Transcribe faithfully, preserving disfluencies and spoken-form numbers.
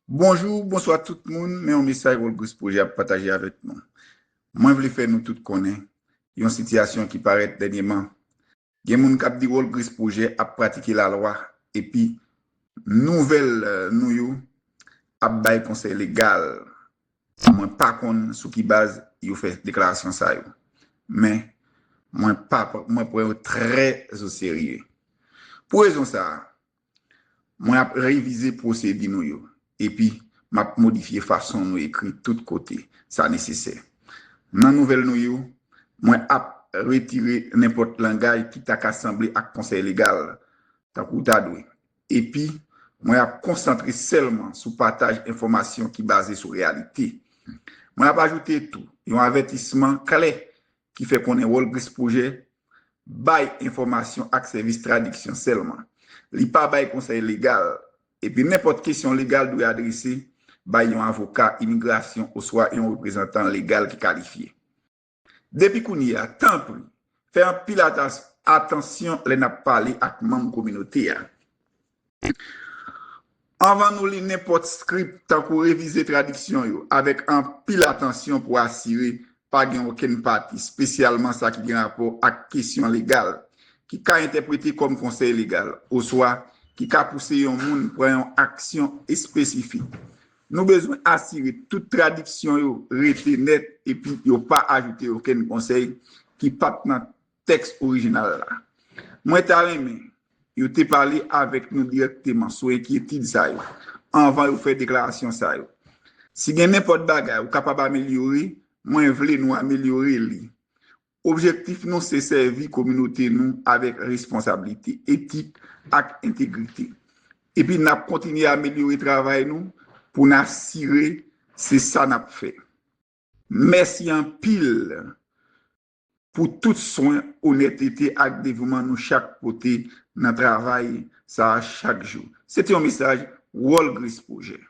Bonjou, bonswa tout moun, men yon mesaj World Grace Project ap pataje avèk nou. Mwen vle fè nou tout konnen yon sitiyasyon ki parèt dènyèman. Gen moun k ap di World Grace Project ap pratike lalwa, epi nouvèl nou yo ap bay konsèy legal. Mwen pa konn sou ki baz yo fè deklarasyon sa yo, men mwen pa mwen pran yo trè oserye. Pou rezon sa a, mwen ap revize pwosedi nou yo, epi m ap modifye fason nou ekri tout kote sa nesesè. Nan nouvèl nou yo, mwen ap retire nenpòt langaj ki ta ka sanble ak konsèy legal, tankou w ta dwe. Epi, mwen ap konsantre sèlman sou pataj enfòmasyon ki baze sou reyalite. Mwen ap ajoute tou yon avètisman klè ki fè konnen World Grace Project bay enfòmasyon ak sèvis tradiksyon sèlman. Li pa bay konsèy legal, epi nenpòt kesyon legal dwe adrese bay yon avoka imigrasyon oswa yon reprezantan legal ki kalifye. Depi kounye a, tanpri, fè anpil atansyon lè n ap pale ak manm kominote a. Anvan nou li nenpòt skrip, tankou revize tradiksyon yo avèk anpil atansyon pou asire pa gen okenn pati, espesyalman sa ki gen rapò ak kesyon legal, ki ka entèprete kòm konsèy legal, oswa ki ka pouse yon moun pran yon aksyon espesifik. Nou bezwen asire tout tradiksyon yo rete nèt epi yo pa ajoute okenn konsèy ki pa t nan tèks orijinal la. Mwen ta renmen yo te pale avèk nou dirèkteman sou enkyetid sa yo anvan yo fè deklarasyon sa yo. Si gen nenpòt bagay ou kapab amelyore, mwen vle nou amelyore li. Objektif nou se sèvi kominote nou avèk responsablite, etik ak entegrite. Epi n ap kontinye amelyore travay nou pou n asire se sa n ap fè. Mèsi anpil pou tout swen, onètete ak devouman nou chak pote nan travay sa a chak jou. Se te yon mesaj World Grace Project.